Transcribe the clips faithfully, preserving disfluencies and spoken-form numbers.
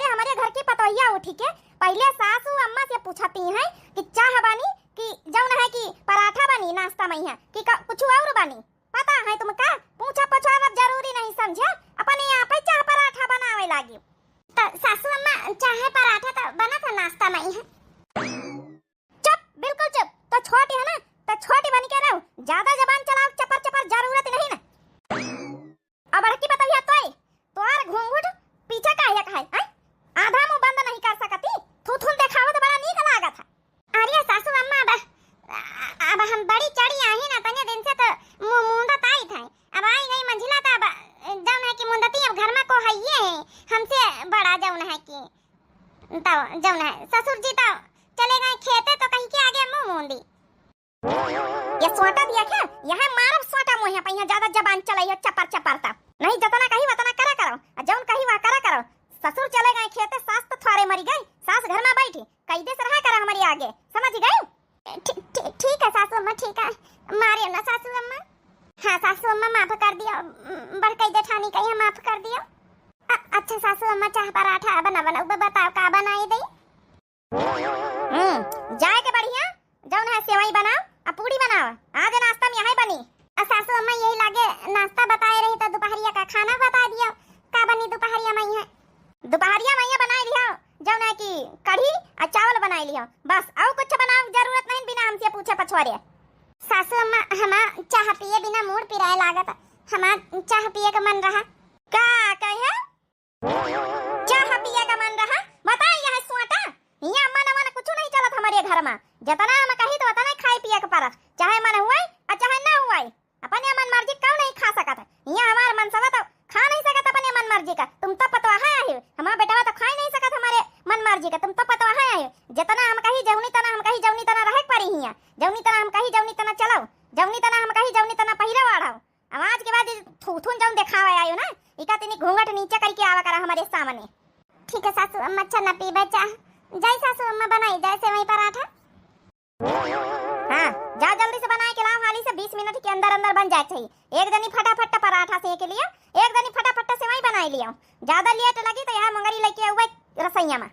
हमरे घर की पतोहिया उठी के पहिले सासू अम्मा से पूछती हैं कि चाह बनी कि जौन है कि पराठा बनी नाश्ता मइहाँ कि का, कुछ और बनी? पता है तुमका? पूछा पछारब जरूरी नहीं समझे, अपने आप ही चाह पराठा बनावे लागी। त सासू अम्मा, चाह पराठा त बनत है नाश्ता मइहाँ। चुप, बिल्कुल चुप। तो छोटी है ना, तो छोटी बन के रहो, ज्यादा जबान चलाओ, चपर चपर, जरूरत नहीं ना। अब बड़की बतलिया तोय, तोहार घूंघट पीछे काहे का है, हैं? आधा मुंह बंद नहीं कर सकती, थूथुन देखावत बड़ा नीक लागत है। अरे सासू अम्मा, अब, अब हम बड़ी चढ़ी आई ना, तने दिन से तो मुंह मूंदत आई था, अब आई गई मंझिला तो अब जौन है कि मुंदती, अब घर में को हइये है हमसे बड़ा, जौन है कि तो जौन है ससुर जी तो चले गए खेते, तो कहीं के आगे मुंह मूंदी। ये सोटा दिया क्या? यहाँ मारब सोटा मुँह पे, यहाँ ज्यादा जबान चलाई है चपर चपर ता। नहीं जतना कही वतना करा करो, आ जौन कही वह करा करो। ससुर चले गए खेते, सास तो थ्वारे मरी गई, सास घर में बैठी, कैदे से रहा करा हमारी आगे, समझ गई? ठी-, ठी-, ठीक है सासू अम्मा, ठीक है, मारे ना सासू अम्मा। हाँ सासू अम्मा, माफ कर दियो, बड़कई जेठानी कही माफ कर दियो। अ-, अच्छा सासू अम्मा, चाह पराठा बना, बना, ब-, बताओ का बनाई दई? हम्म, जाए के बढ़िया, जौन है सेवई बनाओ, आ पूड़ी बनाओ, आज नाश्ता में यही बनी। आ सासू अम्मा, यही लागे नाश्ता बताए रही तो दोपहरिया का खाना बता दियो, का बनी दोपहरिया में है? दोपहरिया में ये बनाई लियो, जौन है कि कढ़ी आ चावल बनाई लियो, बस और कुछ बनावे के जरूरत नहीं बिना हमसे पूछे पछवारे। सासू अम्मा, हमा चाह पिए बिना मूड़ पिराए लागत, हमा चाह पिए का मन रहा। का कहे? चाह पिए का मन रहा? बताई यह सोटा, हियाँ मन वन कुछ नहीं चलत हमारे घर में। जितना हम कही तो उतना खाए पिए के परत, चाहे मन हुआई और चाहे ना हुआई। अपने मन मर्जी कऊ नहीं खा सकत है। हियाँ हमार मनसवा तो खा नहीं सकत अपने मन मर्जी का। तुम तो पतवाहा आहियो, हमार बेटवा तो खा ही नहीं सकत हमारे मन मर्जी का। तुम तो पतवाहा आहियो, जितना हम कही जौनी तना हम कही जौनी तना रहे के परी हियाँ। जौनी तना हम कही जौनी तना चलाओ, जौनी तना हम कही जौनी तना पहिरा वाढ़ाओ। आवाज के बाद थूथुन जौन देखावे आयो ना, इका तनी घूंघट नीचे करके आवा करा हमारे सामने। ठीक है सासू अम्मा, अच्छा न पीबे चाह। जाई सासू अम्मा, बनाई जाए सेवई पराठा। हाँ, जा जल्दी से बनाए के लाओ, हाली से बीस मिनट के अंदर अंदर बन जाए चाहिए। एक जनी फटाफट पराठा सेक लियो, एक जनी फटाफट सेवई बनाई लियो। ज्यादा लेट लगी तो यहाँ मुंगरी लेके आउबे रसोइया में।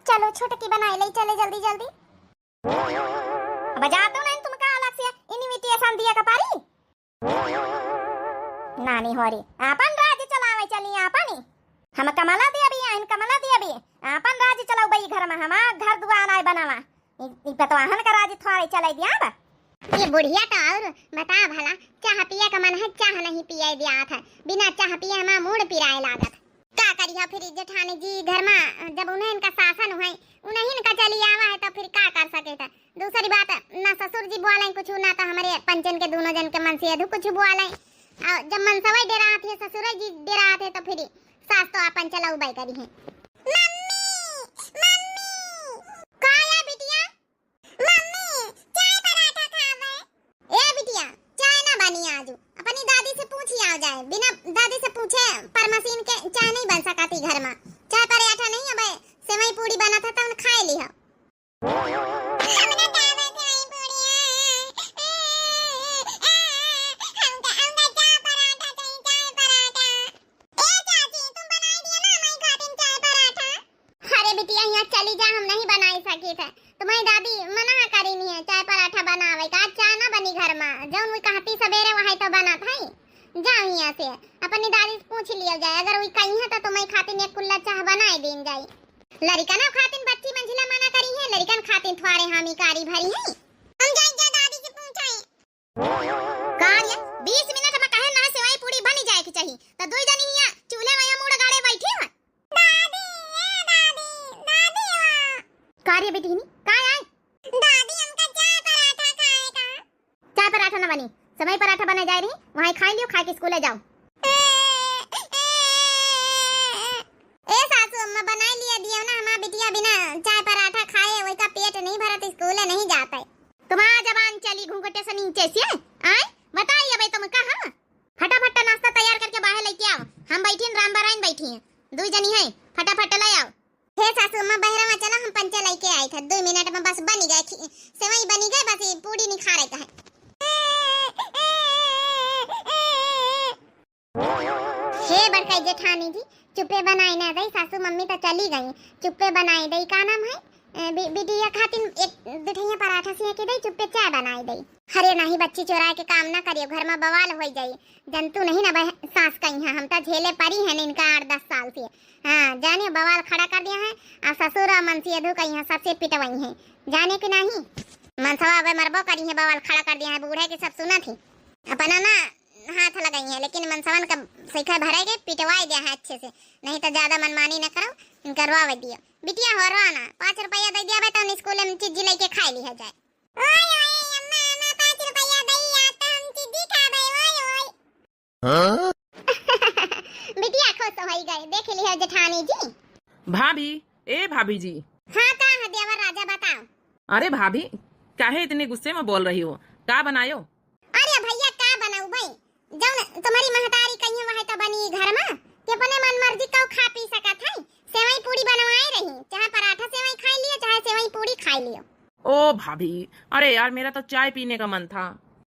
चलो छोटकी बनाई ले, चले जल्दी जल्दी। बजा तो नहीं तुमका अलग से invitation दिया का पारी? नानी होरी, आपन राज चलावे चली आपन ही। हम कमला देवी आइन, कमला देवी, आपन राज चलाऊ बई घर में, हमार घर दुआर आए बनावा। ई, ई पतवाहन का राज थोड़े चलाई दिया बा। ये बुढ़िया तो और बता भला, चाह पिए का मन है, चाह नहीं पिए दिया था, बिना चाह पिए हमार मूड़ पिराए लागत। का करिया फिर जेठानी जी, घर में जब उन्हें इनका शासन हुए, उन्हें इनका चली आवा है तो फिर का कर सके था। दूसरी बात, ना ससुर जी बोले कुछ, ना तो हमारे पंचन के दोनों जन के मन से अधू कुछ बोले। और जब मनसवा डेरात है, ससुर जी डेरात है, तो फिर सास तो आपन चलाऊ बाई करी है। मम्मी, मम्मी, का या बिटिया? मम्मी, चाय पराठा खावे। ए बिटिया, चाय ना बनी आजू। अपनी दादी से पूछ आओ जाए। बिना दादी से पूछे परमसीन के चाय नहीं बन सकाती घर में। चाय पराठा नहीं, अबे सेवई पूड़ी बना था, तब खाए ली हो। हमरा खावे सेवई पूड़ी है। हमका, हमका चाय पराठा चाहिए, चाय पराठा। ए चाची, तुम बनाई दिया ना हमारी खातिर चाय पराठा। अरे बिटिया, यहाँ चली जा, हम नहीं बनाई सकी थे। तुम्हारी दादी मना करी नहीं है चाय पराठा बनावे का। आज चाय ना बनी घर में, जौन वो कहती सवेरे वही तो बनत है। जाओ यहाँ से, अपनी दादी से पूछ लिया जाए, अगर वो कही है तो तुम्हारी खातिर एक कुल्ला चाय बनाए दीन जाए। लड़िकन खातिर बच्ची मंझिला मना करी है, लड़िकन खातिर थ्वारे हामी कारी भरी है। हम जाए जा दादी से पूछाई। का रे, बीस मिनट में कहे ना सेवई पूड़ी बनी जाए के चाहिए, त दुई जनी हियां चूल्हे में मुड़ गाड़े बैठी हो। दादी, ए दादी, दादी हो। का रे बेटी हिनी, का आए? दादी, हमका चाय पराठा खाए का। चाय पराठा ना बनी, सेवई पराठा बने जाए रही, वहीं खाई लियो, खाए के स्कूले जाओ। ए सासू अम्मा, बनाई लिया दियो ना, हमार बिटिया बिना चाय पराठा खाए वही का पेट नहीं भरत, स्कूले नहीं जाता है। तुम्हार जबान चली घूंघटे से नीचे से। आय, बताई अबे तुम कहाँ? फटाफट नाश्ता तैयार करके बाहर लेके आओ। हम बैठी हैं, राम बाराइन बैठी हैं, दुई जनी हैं, फटाफट ले आओ। हे सासू अम्मा, बहरा में चला, हम पंचे लेके आई था, दुई मिनट में बस बनी गए, खी-, सेवई बनी गए, बस ये पूड़ी निखारे का है। हे बड़काई जेठानी जी, चुप्पे बनाई ना दई, सासू मम्मी तो चली गई, चुप्पे बनाई दई। का नाम है, ए, बि-, बिटिया खातिर एक दुठैया पराठा सिया के दई, चुप्पे चाय बनाई दई। अरे नहीं बच्ची, चोराए के काम ना करियो, घर में बवाल हो जाई। जनतू नहीं ना बह-, सास कही है, हम तो झेले परी हैं इनका आठ दस साल से। हाँ, जानियो बवाल खड़ा कर दिया है। आ ससुर और मनसी अधू कही है, सबसे पिटवई है, जाने के नहीं। मनसवा अब मरबो करी है, बवाल खड़ा कर दिया है, बूढ़े के सब सुनत ही। अपना ना हाथ लगाई है, लेकिन मनसवन का सैखा भरे के पिटवाई दिया है अच्छे से, नहीं तो ज्यादा मनमानी न करो, करवा दियो। बिटिया हो रो ना, पाँच रुपया दे दिया बे तो स्कूल में चीज लेके खाई लिया जाए। ओए, ओए, अम्मा, अम्मा, पाँच रुपया दई, आज तो हम चिज्जी खाबे, ओए, ओए। हाँ? बिटिया खुश होई गए, देख लिया जेठानी जी। भाभी, ए भाभी जी। हाँ, का है देवर राजा, बताओ। अरे भाभी, काहे इतने गुस्से में बोल रही हो? का बनायो? अरे भैया, का बनाऊ भाई, जौन तुम्हारी महतारी कही है, वही तो बनी घर में, कि अपने मन मर्जी का खा पी सकत है। सेवई पूड़ी बनवाए रही, चाहे पराठा सेवई खाई लियो, चाहे सेवई पूड़ी खाई लियो। ओ भाभी, अरे यार, मेरा तो चाय पीने का मन था।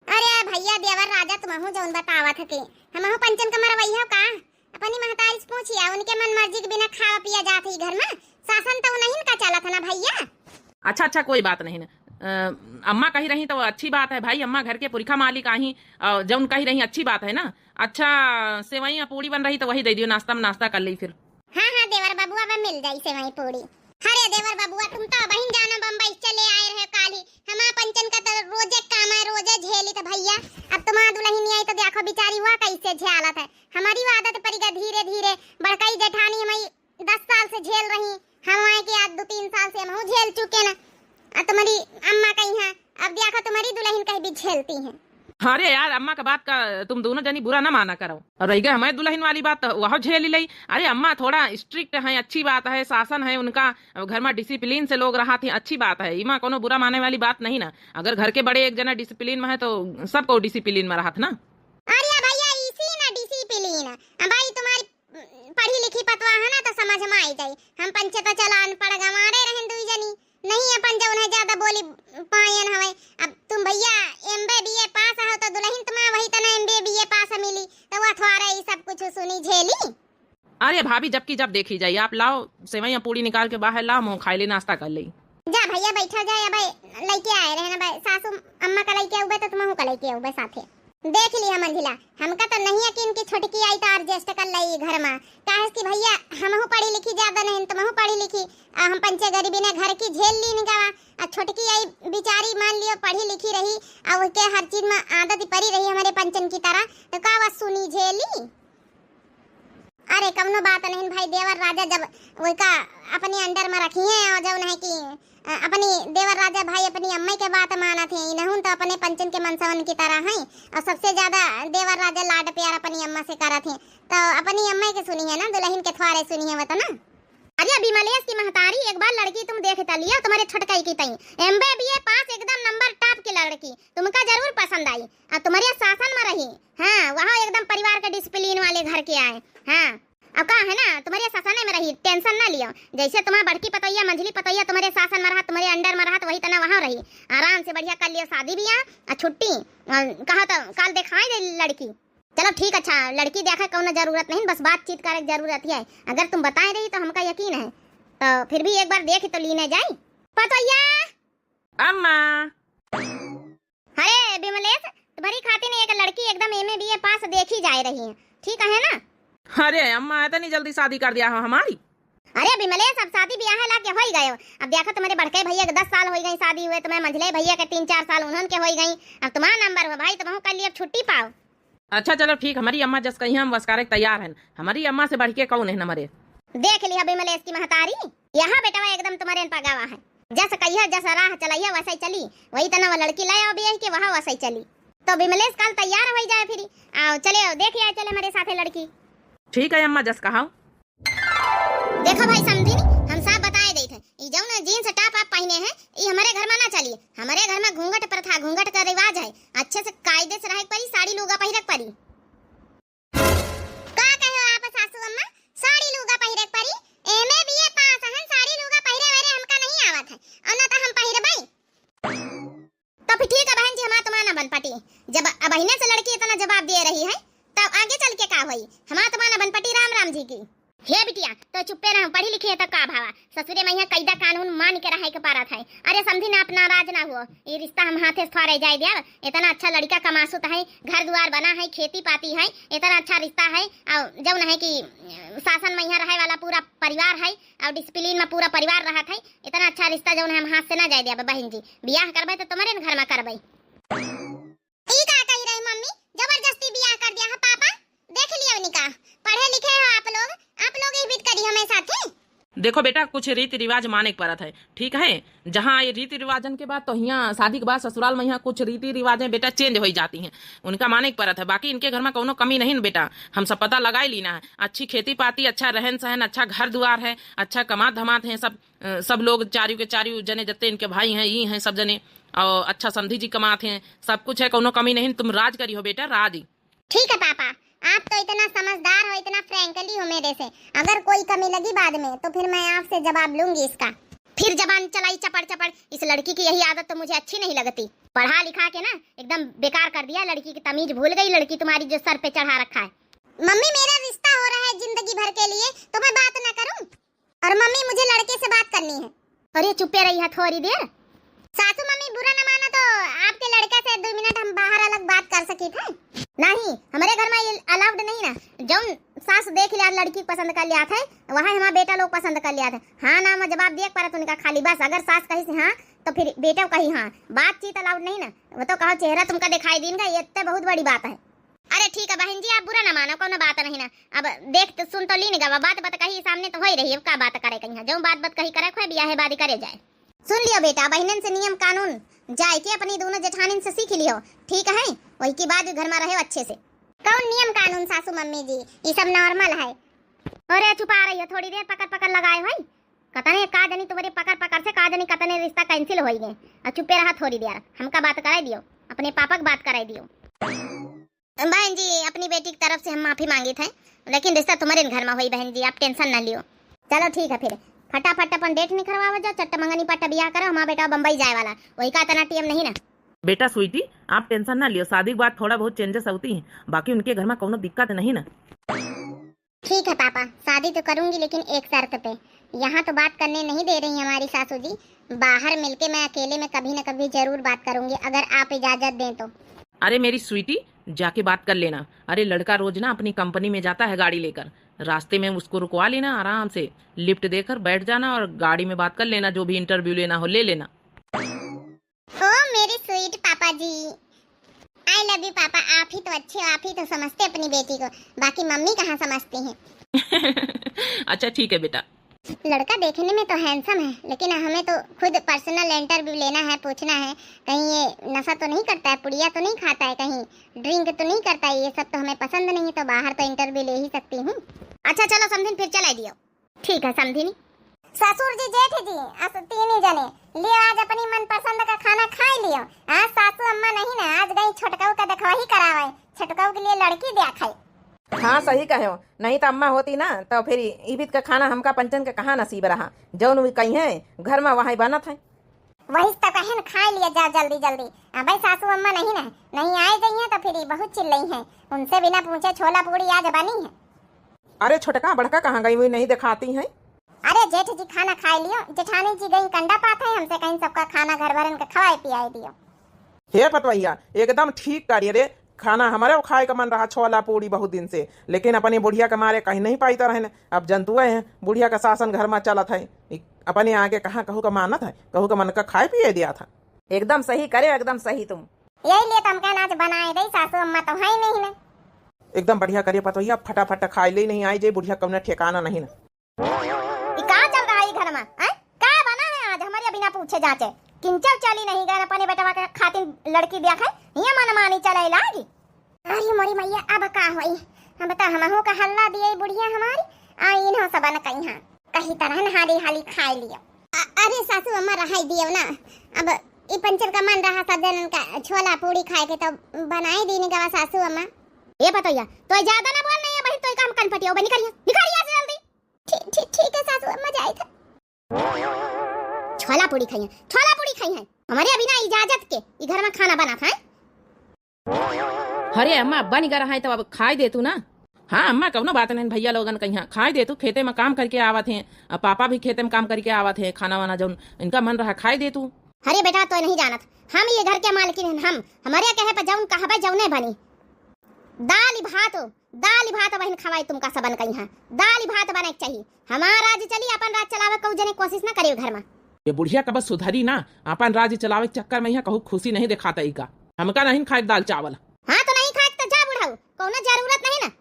अरे भैया, देवर राजा, तुमहू जौन बतावत है कि हमहू पंचन का मरवैया का? अपनी महतारी से पूछिया, उनके मन मर्जी के बिना खावा पिया जात ही घर में, शासन तो नहीं का चलत है ना भैया। अच्छा, अच्छा, कोई बात नहीं ना। अ, अम्मा कही रही तो अच्छी बात है भाई, अम्मा घर के पुरखा मालिक आही, अ, जौन कही रही अच्छी बात है ना। अच्छा, सेवई या पूड़ी बन रही तो वही दे दियो, नाश्ता में नाश्ता कर ली फिर। हाँ, हाँ, देवर बबुआ, अब मिल जाई सेवई पूड़ी। अरे देवर बबुआ, तुम तो अबहिन जानो बम्बई से चले आए रहे काली। हमार पंचन का तो रोजे काम है, रोजे झेली तो भैया। अब तुम्हार दुल्हन आई तो देखो बेचारी हुआ कैसे झेलत है। हमारी वो आदत पड़ी गा धीरे धीरे। बड़कई जेठानी हमारी दस साल से झेल रही, हम आए के आज दो तीन साल से हमहू झेल चुके ना। आ तुम्हारी अम्मा कही है, अब देखो तुम्हारी दुल्हन कहीं भी झेलती हैं। अरे यार, अम्मा का बात का तुम दोनों जनी बुरा ना माना करो। और रह गए हमारे दुल्हन वाली बात, तो वह झेल ही लई। अरे अम्मा थोड़ा स्ट्रिक्ट है, अच्छी बात है, शासन है उनका, घर में डिसिप्लिन से लोग रहा थे, अच्छी बात है, इमा कोनो बुरा माने वाली बात नहीं ना। अगर घर के बड़े एक जना डिसिप्लिन में है तो सबको डिसिप्लिन में रहा था ना। अरे भैया, इसी ना डिसिप्लिन। अब भाई तुम्हारी पढ़ी लिखी पतवा है ना, तो समझ में आई जाई। हम पंचे तो चला अनपढ़ गंवारे रहन दुई जनी, नहीं अपन जौन है ज्यादा बोली पायन हवे। अब तुम भैया एमबीबीए पास हो, तो दुल्हन तुम्हारा वही तना एमबीबीए पास मिली, तो वह थोड़ा ई सब कुछ सुनी झेली। अरे भाभी, जब की जब देखी जाई, आप लाओ सेवई या पूड़ी निकाल के बाहर लाओ, मुँह खाई ले, नाश्ता कर ले। जा भैया, बैठा जाए। अब लइके आए रहे ना भाई, सासू अम्मा का लइके आउबे तो तुमहू का लइके आउबे साथे। देख लिया मंझिला, हमका तो नहीं यकीन कि छोटकी आई तो एडजस्ट कर लई घर में। काहे कि भैया, हमहू पढ़ी लिखी ज्यादा नहीं, तुमहू पढ़ी लिखी, आ हम पंचे गरीबी ने घर की झेल लीन गवा। आ छोटकी आई बेचारी, मान लियो पढ़ी लिखी रही, आ ओके हर चीज में आदत पड़ी रही हमारे पंचन की तरह, तो का वह सुनी झेली? अरे कौनो बात नहीं भाई, देवर राजा जब उनका अपने अंडर में रखी है और जौन है कि, अ, अपनी देवर राजा भाई अपनी अम्मा के बात मानत है, इनहुन तो अपने पंचन के मनसवन की तरह हैं। और सबसे ज्यादा देवर राजा लाड प्यार अपनी अम्मा से करत है, तो अपनी अम्मा के सुनी है ना, दुल्हन के थ्वारे सुनी है वो तो ना। अरे विमलेश की महतारी, एक बार लड़की तुम देख तो लिया, तुम्हारे छोटकाई की तई एमबीबीए पास, एकदम नंबर टॉप की लड़की, तुमका जरूर पसंद आई। आ तुम्हारे शासन में रही, हाँ, वहाँ एकदम परिवार के डिसिप्लिन वाले घर के आए। हाँ, अब का है ना, तुम्हारे शासन में रही, टेंशन ना लियो। जैसे तुम्हारा बड़की पतोहिया, मंझली पतोहिया तुम्हारे शासन में रहा, तुम्हारे अंडर में रहा, तो वही तना वहाँ रही। आराम से बढ़िया कर लियो शादी बियाह, आ छुट्टी, आ, कहा तो काल दिखाई दे लड़की। चलो ठीक, अच्छा, लड़की देखे कौनो जरूरत नहीं, बस बातचीत करे के जरूरत है। अगर तुम बताए रही तो हमका यकीन है, तो फिर भी एक बार देख तो लीने जाई। पतोहिया! अम्मा! अरे विमलेश, तुम्हारी खातिर एक लड़की एकदम एमए बीए पास देखी जाए रही है, ठीक है ना? अरे अम्मा, इतनी जल्दी शादी कर दिया हो हमारी? अरे विमलेश, अब शादी ब्याह ला के होई गयो। अब देखो, तुम्हारे बड़के भैया के दस साल होई गई शादी हुए, तुम्हारे मंझले भैया के तीन चार साल उन्हन के होई गई। अब तुम्हारा नंबर हुआ भाई, तुमहू कर लिए, अब छुट्टी पाओ। अच्छा चलो ठीक, हमारी अम्मा जस कही हम वस करे तैयार हैं। हमारी अम्मा से बढ़ के कौन है हमारे? देख लिया विमलेश की महतारी, यह बेटवा एकदम तुम्हारे पगावा है। जस कहिया, जस राह चलैया, वैसे ही चली। वही तना वो लड़की ले आओ बियाह के, वहाँ वैसे ही चली। तो विमलेश काल तैयार हो जाए फिर। आओ, चले आओ, देख आए, चले हमारे साथे लड़की। ठीक है अम्मा, जस कहाओ। देखो भाई समझी नी, हम साफ बताए देत हैं, ई जौन जींस टॉप आप पहने हैं, ई हमारे घर में ना चली। हमारे घर में घूंघट प्रथा, घूंघट का रिवाज है। अच्छे से कायदे से रहे परी, साड़ी लूगा पहिरे परी। का कहो आप सासू अम्मा, साड़ी लूगा पहिरे के परी? एमए बीए पास हन, साड़ी लूगा पहिरे वरे हमका नहीं आवत है, और ना तो हम पहिरबई। तो फिर ठीक है बहन जी, हमार तुम्हार ना बन पटी। जब अबहिने से लड़की इतना जवाब दे रही है, तो आगे चल के का होई? हमार तुम्हार ना बन पटी, राम राम जी की। हे बिटिया, तो चुप्पे रहो, पढ़ी लिखी है तो का भावा? ससुरे मइहाँ कइदा कानून मान के रहे के परत है। अरे समधी ना, अपना राज ना हुओ, ये रिश्ता हम हाथे से थोड़े जाए देब। इतना अच्छा लड़का कमासुत है, घर दुआर बना है, खेती पाती है, इतना अच्छा रिश्ता है। और जौन है कि, अ, शासन मइहाँ रहे वाला पूरा परिवार है और discipline में पूरा परिवार रहत है, इतना अच्छा रिश्ता जौन है हम हाथ से ना जाए देब बहिन जी। बियाह करबे तो तुम्हरे न घर में करबे। ई का कही रही मम्मी, जबरदस्ती बियाह कर दिया है पापा? देख लियो निका, पढ़े लिखे हो आप लोग, आप लोग ही बीत करी हमें साथे। देखो बेटा, कुछ रीति रिवाज माने के परत है, ठीक है? जहाँ ये रीति रिवाजन के बाद तो हियाँ शादी के बाद ससुराल में यहाँ कुछ रीति रिवाजें बेटा change हो जाती हैं, उनका माने के परत है। बाकी इनके घर में कौनो कमी नहीं न बेटा, हम सब पता लगाई ली ना है। अच्छी खेती पाती, अच्छा रहन सहन, अच्छा घर दुआर है, अच्छा कमात धमात हैं सब, अ, सब लोग चारियों के चारियों जने जत्ते इनके भाई हैं, ई हैं सब जने, और अच्छा समधी जी कमात हैं, सब कुछ है, कौनो कमी नहीं। तुम राज करी हो बेटा, राज। ठीक है पापा, आप तो इतना समझदार हो, इतना friendly हो मेरे से, अगर कोई कमी लगी बाद में तो फिर मैं आपसे जवाब लूंगी इसका। फिर जबान चलाई चपड़ चपड़, इस लड़की की यही आदत तो मुझे अच्छी नहीं लगती। पढ़ा लिखा के ना एकदम बेकार कर दिया लड़की की, तमीज भूल गई लड़की तुम्हारी जो सर पे चढ़ा रखा है। मम्मी, मेरा रिश्ता हो रहा है जिंदगी भर के लिए, तो मैं बात ना करूं? और मम्मी, मुझे लड़के से बात करनी है। अरे चुप्पे रही है थोड़ी देर। सासू मम्मी, बुरा न माना तो आपके लड़का से दो मिनट हम बाहर अलग बात कर सकी थे। नहीं, हमारे घर में ये allowed नहीं ना। जौन सास देख लिया लड़की पसंद कर लिया थे, वहाँ हमारा बेटा लोग पसंद कर लिया थे। हाँ ना में जवाब दिए के परत उनका खाली बस। अगर सास कही से हाँ तो फिर बेटा कही हाँ। बातचीत allowed नहीं ना। वो तो कहो चेहरा तुमका दिखाई दीन का, ये इतने बहुत बड़ी बात है। अरे ठीक है बहन जी, आप बुरा ना मानो, कोनो बात नहीं ना। अब देख तो सुन तो लीन गवा, बात बात कही सामने तो होई रही, अब का बात करे कहीं, जो बात बात कही करे खोए बियाहे बादी करे जाए। सुन लियो बेटा, बहनन से नियम कानून जाए के अपनी दोनों जेठानिन से सीख लियो, ठीक है? वही की बाद घर में रहे अच्छे से। कौन नियम कानून सासू मम्मी जी, ये सब normal है। अरे चुपा रही हो, थोड़ी देर पकड़ पकड़ लगाए हो, कतने का जनी तुम्हारे पकड़ पकड़ से का जनी कतने रिश्ता cancel होई गए। अब चुपे रहा थोड़ी देर, हमका बात कराई दियो, अपने पापा के बात कराई दियो। बहन जी, अपनी बेटी की तरफ से हम माफी मांगी थे, लेकिन रिश्ता तुम्हारे घर में होई बहन जी, आप tension ना लियो। चलो ठीक है फिर, फटाफट अपन date निकलवाओ जाओ, चट्ट मंगनी पट्ट बियाह करो, हमारा बेटा बम्बई जाए वाला, वही का इतना time नहीं ना। बेटा स्वीटी, आप tension ना लियो, शादी के बाद थोड़ा बहुत changes होती हैं, बाकी उनके घर में कोनो दिक्कत नहीं ना। ठीक है पापा, शादी तो करूंगी लेकिन एक शर्त पे। यहाँ तो बात करने नहीं दे रही हमारी सासू जी, बाहर मिलके मैं अकेले में कभी न कभी जरूर बात करूंगी अगर आप इजाजत दें तो। अरे मेरी स्वीटी, जाके बात कर लेना। अरे लड़का रोज ना अपनी कंपनी में जाता है गाड़ी लेकर, रास्ते में उसको रुकवा लेना, आराम से lift देकर बैठ जाना और गाड़ी में बात कर लेना, जो भी interview लेना हो ले लेना। ओ मेरे sweet पापा जी, I love you पापा। आप ही तो अच्छे हो, आप ही तो समझते अपनी बेटी को, बाकी मम्मी कहाँ समझती हैं। अच्छा ठीक है बेटा। लड़का देखने में तो handsome है, लेकिन हमें तो खुद personal interview लेना है, पूछना है कहीं ये नशा तो नहीं करता है, पुड़िया तो नहीं खाता है, कहीं drink तो नहीं करता है, ये सब तो हमें पसंद नहीं है, तो बाहर तो interview ले ही सकती हूँ। अच्छा चलो समधिन, फिर चलाई दियो। ठीक है समधिनी। ससुर जी, जेठ जी, अस तीन ही जने लियो, आज अपनी मनपसंद का खाना खाई लियो। आज सासू अम्मा नहीं ना, आज गई छोटकऊ का देखवाही करावे, छोटकऊ के लिए लड़की देखै। हाँ सही कहे हो, नहीं तो अम्मा होती ना तो फिर इबित का खाना हमका पंचन के कहाँ नसीब रहा, जौन वी कही है घर में वहाँ बनत है। वही तो कहेन, खाई लिया जाओ जल्दी जल्दी। अबे सासू अम्मा नहीं ना, नहीं आए गई हैं तो फिर ये बहुत चिल्लई हैं। उनसे बिना पूछे छोला पूड़ी आज बनी है। अरे छोटका बड़का कहाँ गई हुई, नहीं दिखाती हैं? अरे जेठ जी खाना खाए लियो, जेठानी जी गई कंडा पात है, हमसे कहीं सबका खाना घर भरन के खवाए पियाए दियो। हे पतवैया, एकदम ठीक करिए रे, खाना हमारे खाए का मन रहा छोला पूड़ी बहुत दिन से, लेकिन अपनी बुढ़िया के मारे कहीं नहीं पाइत रहन। अब जनतुए हैं बुढ़िया का शासन घर में चलत है, इ-, अपने आगे कहाँ कहू का मानत है, कहू का मन का खाए पिए दिया था। एकदम सही करे, एकदम सही तुम। यही लिए तो हम कहना आज बनाए दे, सासू अम्मा तो है ही नहीं ना। एकदम बढ़िया करिए पतोहिया, फटाफट खाए ले, नहीं आई जे बुढ़िया कौनो ठिकाना नहीं ना। ई का चल रहा है ई घर में, हैं? का बना है आज हमारे बिना पूछे जाचे? किंचल चली नहीं गए अपने बेटवा के खातिर लड़की देखै, ये मनमानी चले लागी। अरे मोरी मैया, अब का होई? हम तो हमहू का हल्ला दिए बुढ़िया हमारी, आ इन्हों सबन कही हाँ, कही तरह न हाली हाली खाए लियो। अ-, अरे सासू अम्मा रहाई दियो ना, अब ई पंचर का मन रहा सब जनन का छोला पूड़ी खाए के तो बनाए दीनी गवा सासू अम्मा। ए पतोहिया, तो ज्यादा ना बोल नहीं है बहन, तो काम कन पटियो बनी करिए, निकालिए से जल्दी। ठीक, ठीक, ठीक है सासू अम्मा, जाए था। छोला पूड़ी खाइए, छोला पूड़ी खाइए। हमारे अभी ना इजाजत के ई घर में खाना बना था। अरे अम्मा, बन गया है तो अब खाई दे तू ना। हाँ अम्मा, कउनो बात नहीं, भइया लोगन कहियाँ खाए दे तू, खेते में काम करिके आवत हैं, अब पापा भी खेते में काम करिके आवत हैं, खाना वाना जउन इनका मन रहा खाए दे तू। अरे बेटा, तोय नहीं जानत, हम ये घर के मालकिन हन, हम, हमरे कहे पर जउन कहबे जउने बनी। दाल भात, दाल भात बहिन खवाई तुमका सबन कहियाँ, दाल भात बने के चाही। हमार राज चली, अपन राज चलावे कउ जने कोशिश न करे घर में। ये बुढ़िया कब सुधरी ना, अपन राज चलावे के चक्कर में यहाँ कहूँ खुशी नहीं देखाता इका। हमका नहीं खाए दाल चावल। हाँ तो नहीं खाए तो जा बुढ़ऊ, कउनो जरूरत नहीं ना।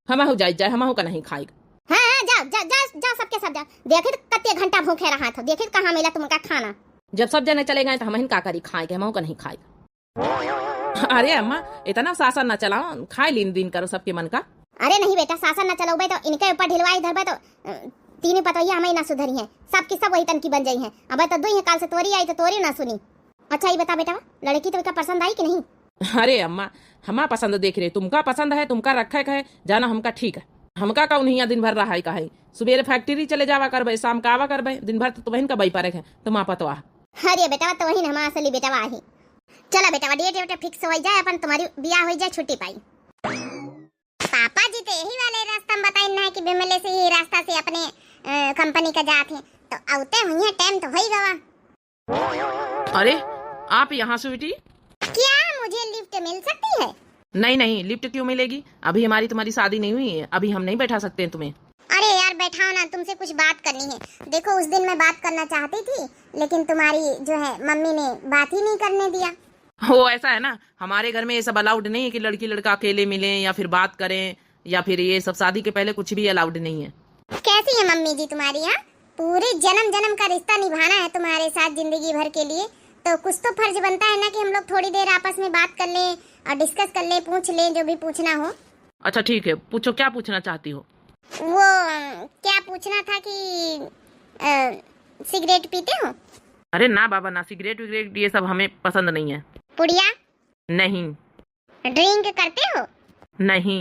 हमहू जाए, जाए, हमहू का नहीं खाए। हाँ, हाँ, जाओ, जा, जा, जा, सबके सब जाओ। देखित कत्ते घंटा भूखे रहा था, देखित कहाँ मिला तुमका खाना। जब सब जने चले गए तो हमहिन का करी खाए के, हमहू का नहीं खाए। अरे अम्मा, इतना शासन न चलाओ, खाए लीन दीन करो सबके मन का। अरे नहीं बेटा, शासन न चलउबे तो इनके ऊपर ढिलवाई धरबे तो, अ, तीनों पतोहिया हमही ना सुधरी हैं। सबकी सब वही तनकी बन जाई हैं। अब तो दुई काल से तोरी आई तो तोरी ना सुनी। अच्छा, ये बता बेटा, लड़की तो इनका पसंद आई कि नहीं? अरे अम्मा, हमा पसंद देख रहे, तुमका पसंद है, तुमका रखे के है, जाना हमका ठीक है। हमका कउन हियाँ दिन भर रहा है का है? सुबेरे फैक्ट्री चले जावा करबे, शाम का आवा करबे, दिन भर तो तुमहिन का बई परे है, तुम पतवा। अरे बेटवा, तो वही हमारा असली बेटवा है। चला बेटवा, डेट वेट फिक्स हो जाए, अपन तुम्हारी बियाह हो जाए, छुट्टी पाई। पापा जी तो यही वाले रास्ता में बताइन ना कि बिमले से यही रास्ता से अपने, अ, कंपनी का जात हैं, तो अउते हुई है, टाइम तो हो ही गवा। अरे, आप यहाँ स्वीटी? क्या मुझे लिफ्ट मिल सकती है? नहीं, नहीं, लिफ्ट क्यों मिलेगी? अभी हमारी तुम्हारी शादी नहीं हुई है, अभी हम नहीं बैठा सकते हैं तुम्हें। अरे यार, बैठाओ ना, तुमसे कुछ बात करनी है। देखो, उस दिन मैं बात करना चाहती थी, लेकिन तुम्हारी जो है मम्मी ने बात ही नहीं करने दिया। हो, ऐसा है ना, हमारे घर में ये सब अलाउड नहीं है कि लड़की लड़का अकेले मिलें या फिर बात करें, या फिर ये सब शादी के पहले कुछ भी अलाउड नहीं है। कैसी है मम्मी जी तुम्हारी, हाँ? पूरे जन्म जन्म का रिश्ता निभाना है तुम्हारे साथ जिंदगी भर के लिए, तो कुछ तो फर्ज बनता है ना कि हम लोग थोड़ी देर आपस में बात कर लें और डिस्कस कर लें, पूछ लें जो भी पूछना हो। अच्छा ठीक है, पूछो, क्या पूछना चाहती हो? वो, अम, क्या पूछना था कि, अ, सिगरेट पीते हो? अरे ना बाबा ना, सिगरेट विगरेट ये सब हमें पसंद नहीं है। पुड़िया? नहीं। ड्रिंक करते हो? नहीं।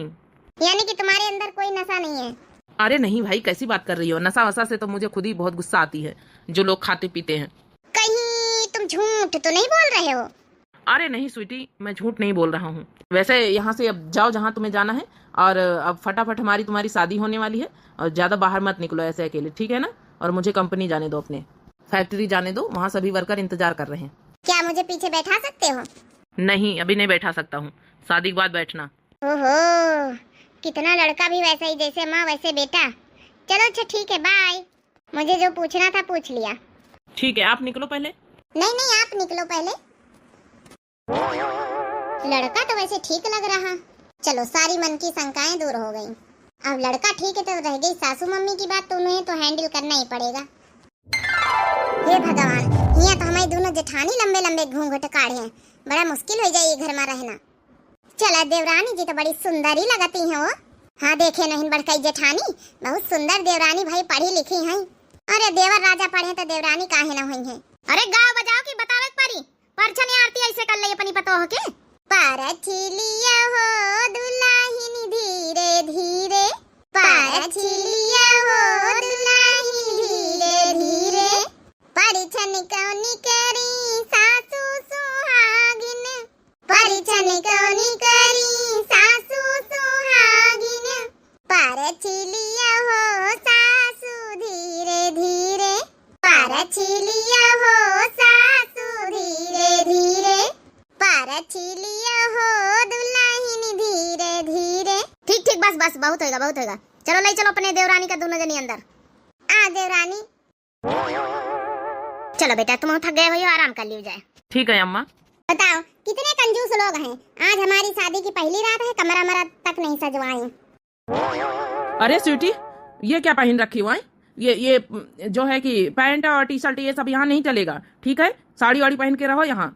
यानी कि तुम्हारे अंदर कोई नशा नहीं है? अरे नहीं भाई, कैसी बात कर रही हो? नशा वशा से तो मुझे खुद ही बहुत गुस्सा आती है, जो लोग खाते पीते हैं। कहीं तुम झूठ तो नहीं बोल रहे हो? अरे नहीं स्वीटी, मैं झूठ नहीं बोल रहा हूँ। वैसे यहाँ से अब जाओ जहाँ तुम्हें जाना है, और अब फटाफट हमारी तुम्हारी शादी होने वाली है, और ज़्यादा बाहर मत निकलो ऐसे अकेले, ठीक है ना? और मुझे कंपनी जाने दो, अपने फैक्ट्री जाने दो, वहाँ सभी वर्कर इंतजार कर रहे हैं। क्या मुझे पीछे बैठा सकते हो? नहीं, अभी नहीं बैठा सकता हूँ, शादी के बाद बैठना। ओहो, कितना लड़का भी वैसा ही, जैसे माँ वैसे बेटा। चलो अच्छा ठीक है, बाय। मुझे जो पूछना था पूछ लिया। ठीक है, आप निकलो पहले। नहीं नहीं, आप निकलो पहले। लड़का तो वैसे ठीक लग रहा। चलो, सारी मन की शंकाएं दूर हो गई। अब लड़का ठीक है तो रह गई सासू मम्मी की बात, तो उन्हें तो हैंडल करना ही पड़ेगा। हे भगवान, हियां तो हमारी दोनों जेठानी लंबे लंबे घूंघट काढ़े हैं, बड़ा मुश्किल हो जाए ये घर में रहना। चला देवरानी जी तो बड़ी सुंदर ही लगती हैं वो। हाँ देखे नहीं बड़काई जेठानी, बहुत सुंदर देवरानी भाई पढ़ी लिखी हैं। अरे देवर राजा पढ़े तो देवरानी काहे ना हुई हैं। अरे गाओ बजाओ की बतावे के परी। परछन आरती ऐसे कर ले अपनी पतोह के। परछिलिया हो दुलाहिन धीरे धीरे, परछिलिया हो दुलाहिन धीरे धीरे। परिछन कौनी करी सासू सुहागिन, परिछन कौनी करी सासू सुहागिन। परछिलिया हो सासू धीरे धीरे, परछिलिया हो सासू धीरे धीरे, परछिलिया हो दुलाहिन धीरे धीरे। ठीक ठीक, बस बस, बहुत होएगा, बहुत होएगा। चलो ले चलो अपने देवरानी का दोनों जनी अंदर। आ देवरानी। चलो बेटा, तुम थक गए हो, आराम कर लियो जाए। ठीक है अम्मा। बताओ कितने कंजूस लोग हैं, आज हमारी शादी की पहली रात है, कमरा मरा तक नहीं सजवाए। अरे स्वीटी, ये क्या पहन रखी हुआ है? ये ये जो है कि पैंट और टी शर्ट ये सब यहाँ नहीं चलेगा, ठीक है? साड़ी वाड़ी पहन के रहो यहाँ।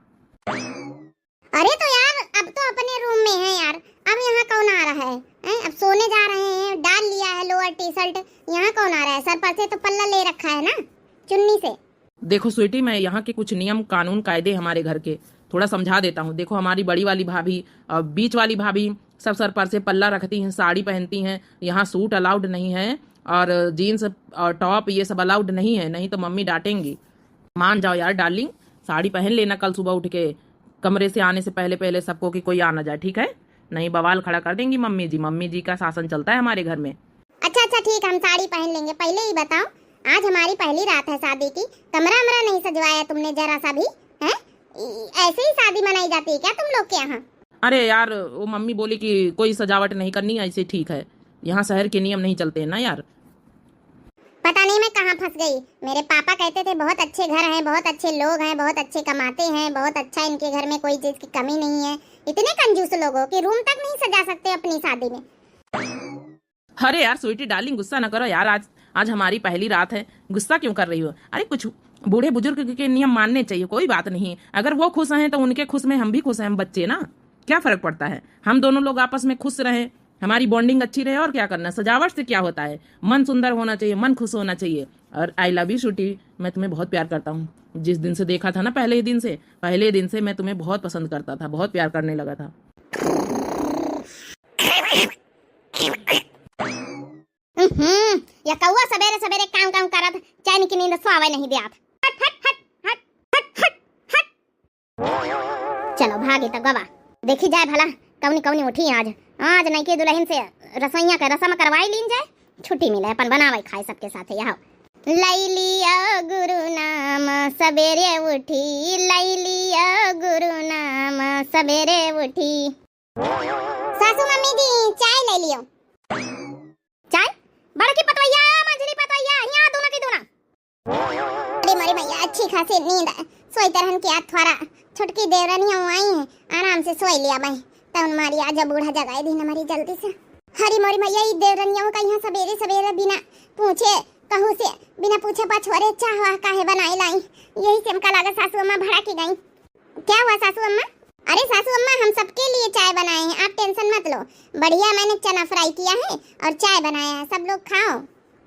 अरे तो यार, अब तो अपने रूम में है यार, अब यहाँ कौन आ रहा है? हैं? अब सोने जा रहे हैं, डाल लिया है लोअर टी शर्ट, यहाँ कौन आ रहा है? सर पर से तो पल्ला ले रखा है ना, चुन्नी से। देखो स्वीटी, मैं यहाँ के कुछ नियम कानून कायदे हमारे घर के थोड़ा समझा देता हूँ। देखो हमारी बड़ी वाली भाभी और बीच वाली भाभी सब सर पर से पल्ला रखती हैं, साड़ी पहनती हैं, यहाँ सूट अलाउड नहीं है और जीन्स और टॉप ये सब अलाउड नहीं है, नहीं तो मम्मी डांटेंगी। मान जाओ यार डार्लिंग, साड़ी पहन लेना कल सुबह उठ के, कमरे से आने से पहले पहले सबको, कि कोई आ ना जाए, ठीक है? नहीं, बवाल खड़ा कर देंगी मम्मी जी। मम्मी जी का शासन चलता है हमारे घर में। अच्छा, अच्छा, ठीक, हम साड़ी पहन लेंगे। पहले ये बताओ, आज हमारी पहली रात है शादी की, कमरा वमरा नहीं सजवाया तुमने जरा सा भी, हैं? ई-, ऐसे ही शादी मनाई जाती है क्या तुम लोग के यहाँ? अरे यार, वो मम्मी बोली कि कोई सजावट नहीं करनी, ऐसे ठीक है, यहाँ शहर के नियम नहीं चलते हैं ना यार। पता नहीं मैं कहाँ फंस गई। मेरे पापा कहते थे बहुत अच्छे घर हैं, बहुत अच्छे लोग हैं, बहुत अच्छे कमाते हैं, बहुत अच्छा, इनके घर में कोई चीज की कमी नहीं है। इतने कंजूस लोग हो कि रूम तक नहीं सजा सकते अपनी शादी में। अरे यार स्वीटी डार्लिंग, गुस्सा ना करो यार, आज, आज हमारी पहली रात है, गुस्सा क्यों कर रही हो? अरे कुछ बूढ़े बुजुर्ग के नियम मानने चाहिए, कोई बात नहीं। अगर वो खुश हैं तो उनके खुश में हम भी खुश हैं, हम बच्चे ना, क्या फर्क पड़ता है? हम दोनों लोग आपस में खुश रहें, हमारी बॉन्डिंग अच्छी रहे, और क्या करना? सजावट से क्या होता है? मन सुंदर होना चाहिए, मन खुश होना चाहिए। और आई लव यू स्वीटी, मैं तुम्हें बहुत प्यार करता हूँ। जिस दिन से देखा था ना, पहले ही दिन से, पहले दिन से मैं तुम्हें बहुत पसंद करता था, बहुत प्यार करने लगा था। हम्म, या कौआ सबेरे सबेरे काँव काँव करत, चैन की नींद सोवे नहीं देत। हट, हट, हट, हट, हट, हट, हट। चलो भागी तो गवा, देखी जाए भला कौनी कौनी उठी आज। आज नइके दुल्हन से रसोइया के रसम करवाई लीन जाए, छुट्टी मिले, अपन बनावे खाए सबके साथे। यह लई लिया गुरु नाम सबेरे उठी, लई लिया गुरु नाम सबेरे उठी। सासू मम्मी जी, चाय ले लियो। चाय? बड़की पतोहिया, मंझली पतोहिया, हियाँ दूना की दूना। अरे मोरी मैया, अच्छी खासी नींद है। सोई तरहन की आज थोड़ा छोटकी देवरनिया आई है, आराम से सोई लिया भाई। तउन मारी आज बूढ़ा जगाई दीन हमारी जल्दी से। हरी मोरी मैया, ई देवरनिया का यहाँ सबेरे सबेरे बिना पूछे कहूँ से, बिना पूछे पाछोरे चाह वाह काहे बनाई लाई? यही से हमका लागत सासू अम्मा भड़क गई। क्या हुआ सासू अम्मा? अरे सासू अम्मा, हम सबके लिए चाय बनाए हैं, आप टेंशन मत लो। बढ़िया मैंने चना फ्राई किया है और चाय बनाया है, सब लोग खाओ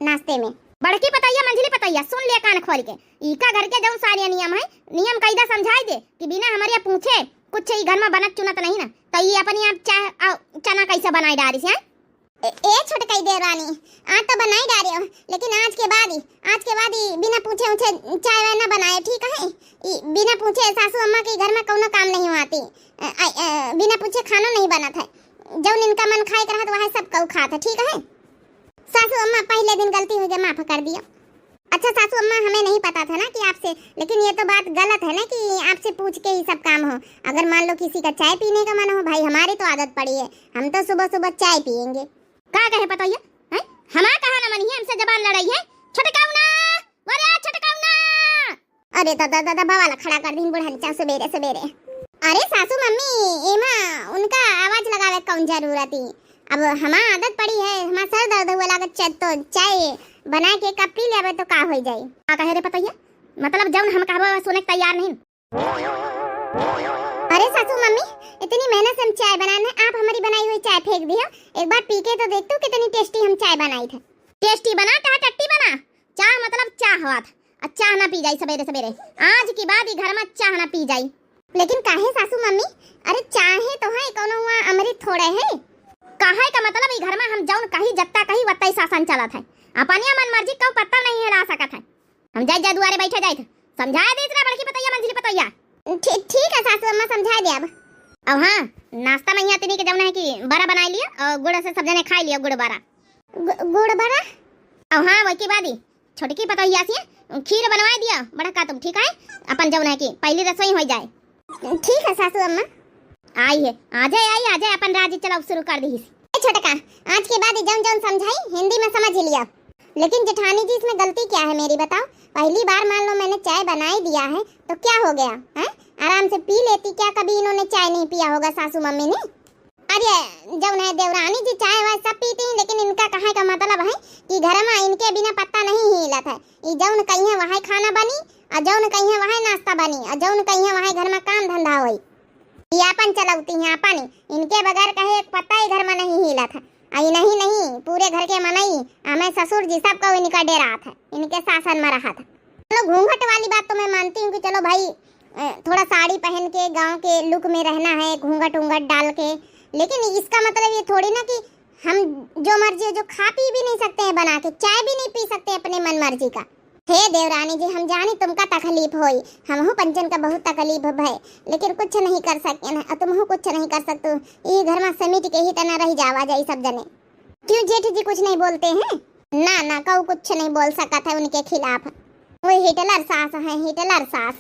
नाश्ते में। बड़की पतोहिया, मंझली पतोहिया, सुन लिया कान खोल के, इका घर के जौन सारे नियम है, नियम कायदा समझाई दे कि बिना हमारे पूछे कुछ ई घर में बनत चुनत नहीं ना, तो ये अपने आप चाय, आ, चना कैसे बनाई डारिस हैं? ए, ए छोटकई देवरानी, आज तो बनाई डारे हो, लेकिन आज के बाद ही, आज के बाद ही बिना पूछे उछे चाय वाय ना बनाए, ठीक है? ई बिना पूछे सासू अम्मा के घर में कौनो काम नहीं हुआती। अ, अ, अ, बिना पूछे खानो नहीं बनत है। जौन इनका मन खाए के रहत, वह सब कऊ खात है, ठीक है? सासू अम्मा, पहले दिन गलती हो गया, माफ कर दिया। अच्छा सासू अम्मा, हमें नहीं पता था ना कि आपसे, लेकिन ये तो बात गलत है ना कि आपसे पूछ के ही सब काम हो। अगर मान लो किसी का चाय पीने का मन हो, भाई हमारी तो आदत पड़ी है, हम तो सुबह सुबह चाय पियेंगे। का कहे पतोहिया? हैं? हमार कहा न मनिहे, हमसे जबान लड़ाई है। छोटकऊ ना, अरे छोटकऊ ना। अरे दादा, दादा, बवाल खड़ा कर दीन बुढ़नचा सबेरे सबेरे। अरे सासू मम्मी, एमा उनका आवाज लगावे कौन जरूरत ही? अब हमार आदत पड़ी है, हमार सर दर्द हुआ लागत, च-, तो चाय बना के कप पी लेबे तो का होई जाई? का कहे रे पतोहिया? मतलब जौन हम कहबो सुने के तैयार नहीं। अरे सासू मम्मी, इतनी मेहनत से हम चाय बनाए हैं, आप हमारी बनाई हुई चाय फेंक दियो। एक बार पी के तो देख तू कितनी टेस्टी हम चाय बनाई थे। टेस्टी बना चाहे टट्टी बना, चाह मतलब चाह हुआ था। आ चाह ना पी जाई सबेरे सबेरे, आज की बाद ई घर में चाह ना पी जाई। लेकिन काहे सासू मम्मी? अरे चाहे तो है, कौनो हुआ अमृत थोड़े है। कहे का मतलब ई घर में हम जौन कही, जत्ता कही, वत्ता ही शासन चलत है। अपनिया मन मर्जी कऊ पत्ता नहीं हिला सकत है। हम जाए जा दुआरे बैठे जाए थे, समझाए देत रहे बड़की पतोहिया, मंझली पतोहिया। ठी-, ठीक है सासू अम्मा, समझाए दे अब। अब हाँ, नाश्ता में यहाँ तिनी के जौन है कि बड़ा बनाई लियो और गुड़ से सब जने खाई लियो, गुड़ बड़ा। गु-, गुड़ बड़ा? अब हाँ, वही की बात ही, छोटकी पतोहिया से खीर बनवाए दिया बड़ा का तुम, ठीक है? अपन जौन है कि पहली रसोई हो जाए। ठीक है सासू अम्मा। आई है, आ जाए, आई, आ जाए, अपन राज चलाओ शुरू कर दी। ए छोटका, आज के बाद जौन जौन समझाई हिंदी में समझ लिया। लेकिन जेठानी जी, इसमें गलती क्या है मेरी, बताओ? पहली बार मान लो मैंने चाय बनाई दिया है तो क्या हो गया है? आराम से पी लेती, क्या कभी इन्होंने चाय नहीं पिया होगा सासू मम्मी ने? अरे जौन है देवरानी जी चाय वाय सब पीती हैं, लेकिन इनका कहे का मतलब है कि घर में इनके बिना पत्ता नहीं हिलत है। ई जौन कहिए वही खाना बनी, और जौन कहिए वही नाश्ता बनी, और जौन कहिए वही घर में काम धंधा होई। ई आपन चलौती हैं, आपन ही। इनके बगैर कहे एक पत्ता ही घर में नहीं हिलत है। आई नहीं, नहीं, पूरे घर के मनई, हमें ससुर जी सब को इनका डेरात है, इनके शासन में रहत है। चलो घूंघट वाली बात तो मैं मानती हूँ कि चलो भाई, अ, थोड़ा साड़ी पहन के गांव के लुक में रहना है, घूंघट ऊंघट डाल के, लेकिन इसका मतलब ये थोड़ी ना कि हम जो मर्जी हो, जो खा पी भी नहीं सकते हैं बना के, चाय भी नहीं पी सकते अपने मन मर्जी का। हे देवरानी जी, हम जानी तुमका तकलीफ होई, हमहू पंचन का बहुत तकलीफ भय, लेकिन कुछ नहीं कर सकेन, अउर तुमहू कुछ नहीं कर सकतू। ई घर मा समिट के ही तना रह जावा जाई सब जने। क्यों जेठ जी कुछ नहीं बोलते हैं? ना, ना, कऊ कुछ नहीं बोल सकत है उनके खिलाफ। वो हिटलर सास है, हिटलर सास।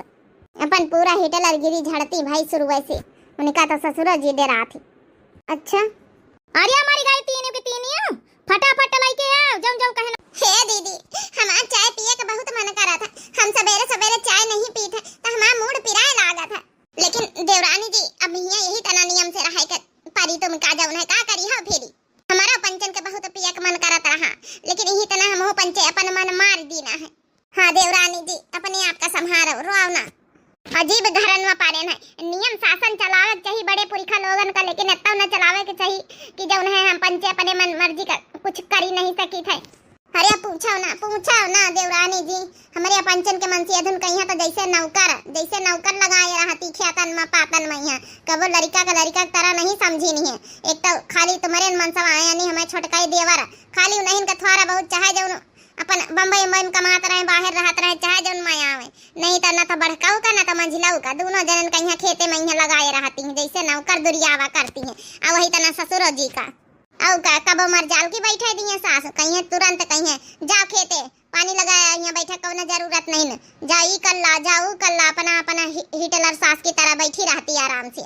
अपन पूरा हिटलर गिरी झड़ती भाई शुरुए से। उनका तो ससुरो जी डेरात ही। अच्छा। अरे हमारी गाय तीन के तीन ही हो। फटाफट लइके आओ, जौन जौन कहना। हे दीदी, हमार चाय पिए के बहुत मन करत है। हम सबेरे सबेरे चाय नहीं पीत है, तो हमार मूड पिराए लागत है। लेकिन देवरानी जी, अब हियाँ यही तना नियम से रहे के परी, तुम का जौन है, का करी हो फिरी? हमारा पंचन के बहुत पिए के मन करत रहा, लेकिन यही तना हमहू पंचे अपन मन मार दीना है। हाँ देवरानी जी, अपने आप का संभारो, रोआव ना। अजीब घरन में पारेन है, नियम शासन चलावे के चाही बड़े पुरखा लोगन का, लेकिन इतना न चलावे के चाही कि जौन है हम पंचे अपने मन मर्जी का कुछ करी नहीं सकी थे। अरे पूछो ना, पूछो ना देवरानी जी, हमरे पंचन के मनसी अधुन कहिया तो जैसे नौकर, जैसे नौकर लगाए रहती खेतन में पातन में यहाँ, कबो लड़का का लड़का की तरह नहीं समझी नहीं है। एक तो खाली तुम्हारे मन सब आया नहीं, हमें छोटकाई देवर, खाली उन्हीं का थोड़ा बहुत चाहे जौन अपन बम्बई उम्बई में कमात रहे, बाहर रहत रहे, चाहे जौन माया आवे, नहीं तो ना तो बड़काऊ का ना तो मंझिलाऊ का, दोनों जनन कहिया खेते में यहाँ लगाए रहती हैं, जैसे नौकर दुरियावा करती हैं। और वही तना ससुरो जी का, और का कबो मर जाल की बैठे दिए सास, कहिए तुरंत कहिए, "जा खेते पानी लगाया, यहाँ बैठे कौनो जरूरत नहीं न, जा ई कर ला, जा ऊ कर ला", अपना अपना हि-, हिटलर सास की तरह बैठी रहती है आराम से।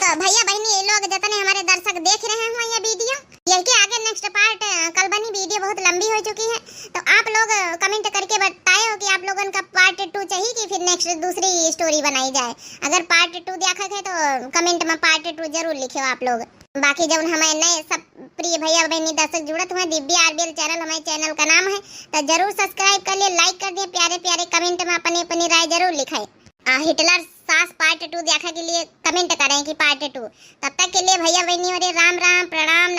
तो भैया बहनी, ये लोग जितने हमारे दर्शक देख रहे हैं ये वीडियो, यही के आगे नेक्स्ट पार्ट कल बनी, वीडियो बहुत लंबी हो चुकी है। तो आप लोग कमेंट करके बताए हो कि आप लोगन का पार्ट टू चाहिए कि फिर नेक्स्ट दूसरी स्टोरी बनाई जाए। अगर पार्ट टू देखा है तो कमेंट में पार्ट टू जरूर लिखियो आप लोग। बाकी जब हमारे नए सब प्रिय भैया बहनी दर्शक जुड़त हुए, दिव्या आरबीएल चैनल हमारे चैनल का नाम है, तो जरूर सब्सक्राइब कर लिए, लाइक कर दिए, प्यारे प्यारे कमेंट में अपनी अपनी राय जरूर लिखाए। आ, हिटलर सास पार्ट टू देखा के लिए कमेंट करें कि पार्ट टू। तब तक के लिए भैया बहनी हमारे राम राम, प्रणाम।